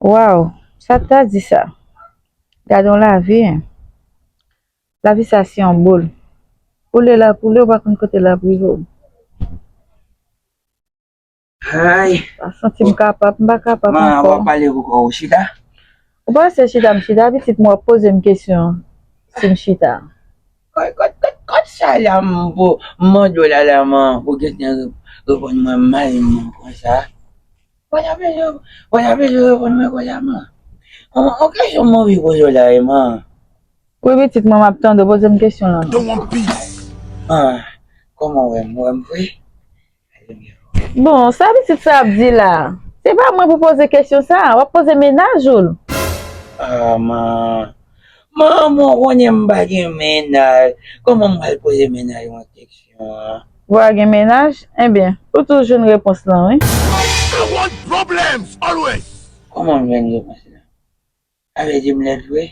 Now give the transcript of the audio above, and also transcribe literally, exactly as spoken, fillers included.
Waw, sa ta di sa. Gade yon lavi, en. Lavi sa se yon boul. Ou le l ap ou le, ou pa konn kote l ap rive w. Ay, Sa santi m kapab, m pa kapab man, w ap ankò. Pale pou kò w, chita. Ou panse chita m chita, pitit mwen w ap poze m kesyon si m chita. Kot, kot, kot, kot sa la m pou mande w la la man pou gentan reponn mwen mal man konsa. Wè la bezwen, wè la bezwen reponn mwen konsa man. On, on kesyon m anvi poze w la e man. Wi pitit mwen m ap tande, poze m kesyon lan non. Don't want peace. Ah, kòman w wè m, w wè m vre? Bon, sa pitit sa ap di la? Se pa mwen pou poze kesyon sa, w ap poze mennaj ou l. Ah, man. Man, mwen konnen m pa gen mennaj. Kòman m pral poze mennaj mwen kesyon an? Ou pa gen mennaj? Ebyen, ou tou jwenn repons lan, wi. I want problems always. Kòman m jwenn repons lan? Sa vle di m lèd vre?